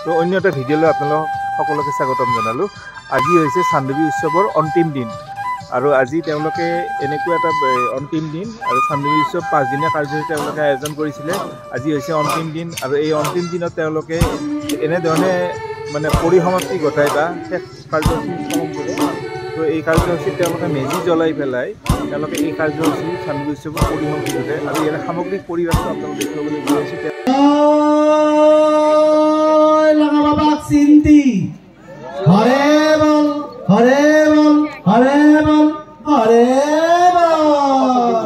তো অন্য এটা ভিডিঅ'লৈ আপোনালোক সকলোকে স্বাগতম জনালোঁ। আজি হৈছে চান্দুবি উৎসৱৰ অন্তিম দিন আৰু আজি তেওঁলোকে এনেকুৱা এটা অন্তিম দিন আৰু চান্দুবি উৎসৱ পাঁচদিনীয়া কাৰ্যসূচী তেওঁলোকে আয়োজন কৰিছিলে। আজি হৈছে অন্তিম দিন আৰু এই অন্তিম দিনত তেওঁলোকে এনেধৰণে মানে পৰিসমাপ্তি ঘটাই বা শেষ কাৰ্যসূচী সমাপন কৰে। তো এই কাৰ্যসূচীত তেওঁলোকে মেজি জ্বলাই পেলাই তেওঁলোকে এই কাৰ্যসূচী চান্দুবি উৎসৱৰ পৰিসমাপ্তি ঘটে আৰু ইয়াৰ সামগ্ৰিক পৰিৱেশটো আপোনালোক দেখুৱাবলৈ গৈ আছোঁ। চিন্তি হৰে বল হৰে বল হৰে বল হৰে বল।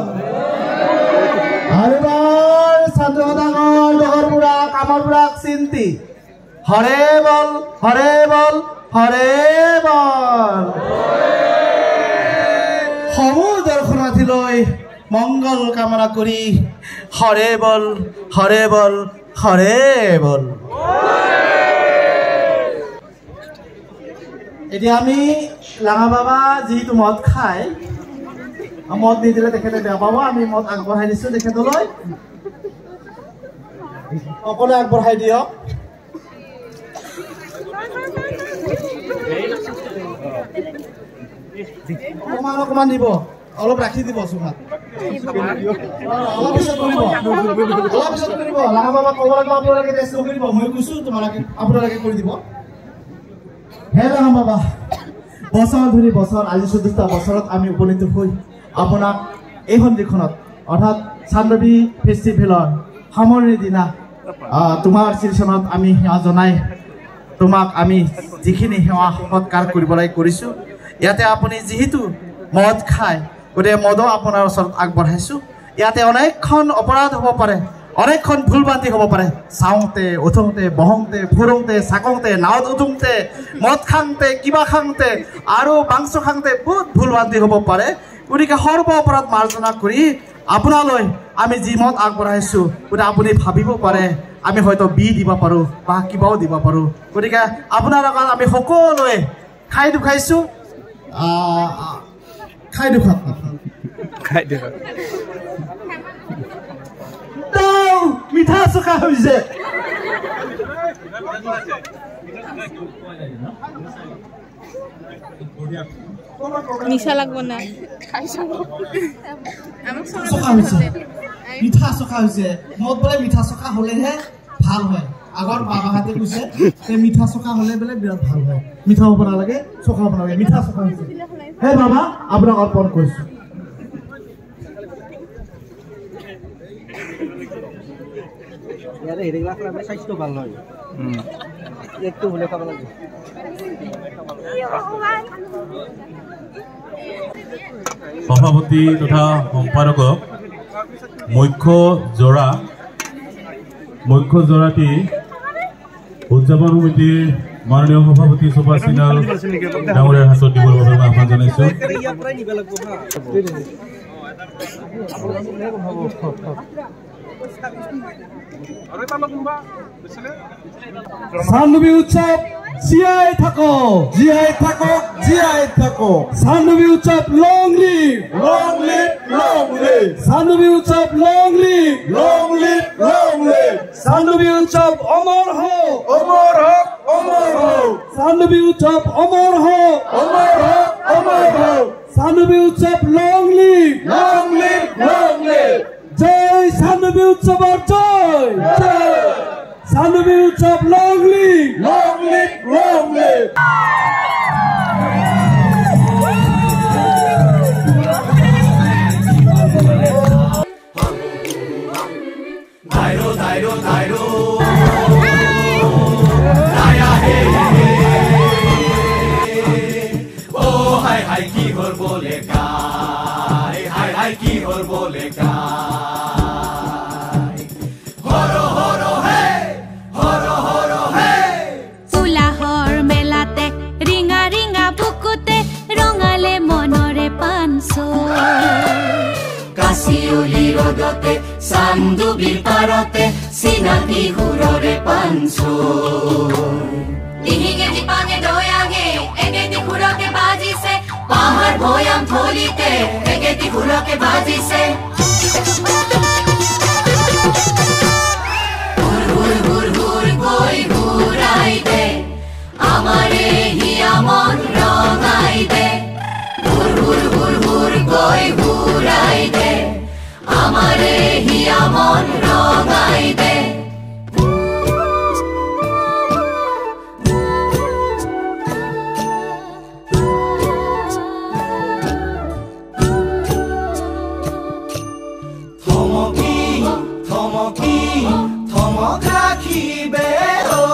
হৰিবৰ চান্দু সদাগৰ ডগৰপুৰা কামৰপুৰা চিন্তি হৰে বল হৰে বল হৰে বল। সমূহ দৰ্শনাৰ্থীলৈ মংগল কামনা কৰি হৰে বল হৰে বল হৰে বল। এতিয়া আমি লাঙা বাবা যিহেতু মদ খায়, মদ নিদিলে তেখেতে বেয়া পাব, আমি মদ আগবঢ়াই দিছোঁ তেখেতলৈ। সকলোৱে আগবঢ়াই দিয়ক। অকণমান অকণমান দিব, অলপ ৰাখি দিব চোফাত, অলপ পিছত কৰিব, অলপ পিছত কৰিব। লাঙা বাবা ক'ব লাগিব আপোনালোকে টেষ্ট নকৰিব, মই কৈছোঁ তোমালোকে আপোনালোকে কৰি দিব। হে লাঙা বাবা, বছৰ ধৰি বছৰ আজি 14টা বছৰত আমি উপনীত হৈ আপোনাক এই সন্ধিক্ষণত অৰ্থাৎ চান্দুবি ফেষ্টিভেলৰ সামৰণিৰ দিনা তোমাৰ শ্ৰীচৰণত আমি সেৱা জনাই তোমাক আমি যিখিনি সেৱা সৎকাৰ কৰিব লাগে কৰিছোঁ। ইয়াতে আপুনি যিহেতু মদ খায়, গতিকে মদো আপোনাৰ ওচৰত আগবঢ়াইছোঁ। ইয়াতে অনেকখন অপৰাধ হ'ব পাৰে, অনেকখন ভুল ভ্ৰান্তি হ'ব পাৰে। চাওঁতে উঠোঁতে বহোঁতে ফুৰোঁতে চাকোঁতে নাৱত উঠোঁতে মদ খাওঁতে কিবা খাওঁতে আৰু মাংস খাওঁতে বহুত ভুল ভ্ৰান্তি হ'ব পাৰে। গতিকে সৰ্ব অপৰাধ মাৰ্জনা কৰি আপোনালৈ আমি যি মত আগবঢ়াইছোঁ, গতিকে আপুনি ভাবিব পাৰে আমি হয়তো বি দিব পাৰোঁ বা কিবাও দিব পাৰোঁ। গতিকে আপোনাৰ লগত আমি সকলোৱে খাই দুখাইছোঁ, খাই দুখাওক খাই দুখাওক। মিঠা চোকা হৈছে। নিচা লাগব না, চোকা হৈছে, মিঠা চোকা হৈছে। মদ বোলে মিঠা চোকা হলেহে ভাল হয়। আগৰ বাবাহাতে কৈছে মিঠা চোকা হলে বোলে বিৰাট ভাল হয়। মিঠা হ'ব নালাগে, চোকা হ'ব নালাগে, মিঠা চোকা হৈছে। হে বাবা, আপোনাক অৰ্পণ কৰিছো। ইয়াৰে হেৰিগিলা খালে স্বাস্থ্য ভাল হয়, একটো হ'লে খাব লাগে। সভাপতি তথা সম্পাদকক মুখ্য জোৰাটি উদযাপন সমিতিৰ মাননীয় সভাপতি শোভা সিনাল ডাঙৰীয়াৰ হাতত দিবৰ বাবে মই আহ্বান জনাইছোঁ। চান্দুবি উৎসৱ জীয়াই থাকক, জীয়াই থাকক, জীয়াই থাকক। চান্দুবি উৎসৱ long live, long live, long live. Chandubi উৎসৱ long live, long live, long live. Chandubi উৎসৱ অমৰ হওক, অমৰ হওক, অমৰ হওক। চান্দুবি উৎসৱ অমৰ হওক, অমৰ হওক, অমৰ হওক। চান্দুবি উৎসৱ long live, long live, long live. জয় চান্দুবি উৎসৱৰ জয়, জয়। চান্দুবি উৎসৱ long live, long live, long live. উলাহৰ মেলাতে ৰিঙা ৰিঙা বুকুতে ৰঙালে মনৰে পান। কাচিয়লি ৰ'দতে চান্দুবিৰ পাৰতে চিনাকি সুৰৰে পাঞ্চৈ। দিহিঙে দিপাঙে দয়াঙে এগেতি সুৰকে বাজিছে, পাহাৰ ভৈয়াম থলিতে এগেতি সুৰকে বাজিছে। হুৰ হুৰ হুৰ হুৰ গৈ ঘূৰাই দে, আমাৰে হিয়া মন ৰঙাই দে। হুৰ হুৰ হুৰ হুৰ গৈ ঘূৰাই দে, আমাৰে হিয়া মন ৰঙাই দে। থমকি থমকি থমক ৰাখিবে ঐ,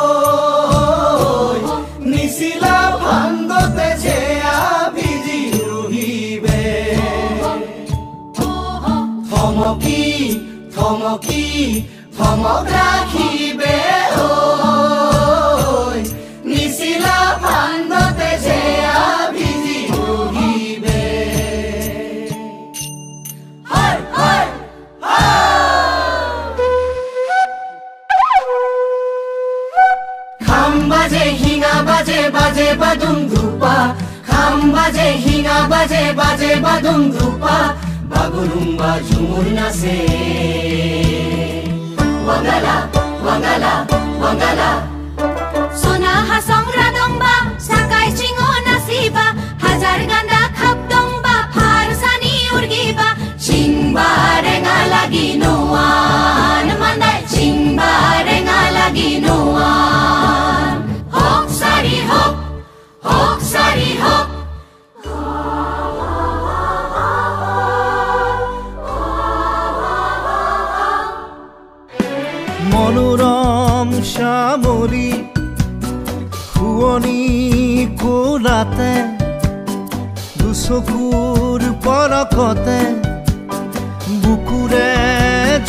নিচিলা ভাণ্ডতে চেয়া ভিজি ৰহিবে। থমকি থমকি থমক ৰাখিবে ঐ, নিচিলা ভাণ্ডতে চেয়া ভিজি ৰহিবে। হয় হয়। খাম বাজে হিঙা বাজে বাজে বাদুম ধূপা, খাম বাজে হিঙা বাজে বাজে বাদুম ধূপা, বাগুৰুম্বা ঝুমুৰ নাচে। ৱাংগালা ৱাংগালা ৱাংগালা। সোনা হাসং ৰাদংবা সাকাই চিঙ নাচিবা, হাজাৰ গান্দা খাপ দংবা ফাৰ চানি উৰ্গিবা, চিংবা ৰেঙা লাগি নোৱান মান্দাই, চিংবা ৰেঙা লাগি নোৱান। হক চাৰি হক হক চাৰি হক। মনোৰম শ্যামলী শুৱনি কোলাতে, দুচকুৰ পলকতে বুকুৰে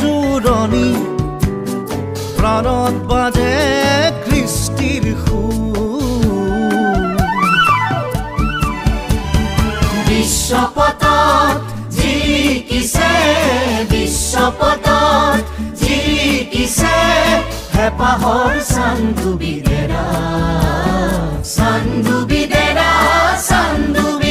জোৰণি, প্ৰাণত বাজে কৃষ্টিৰ সুৰ। বিশ্বপটত জিলিকিছে, বিশ্বপটত জিলিকিছে হেঁপাহৰ চান্দুবি ডেৰা, চান্দুবি ডেৰা, চান্দুবি।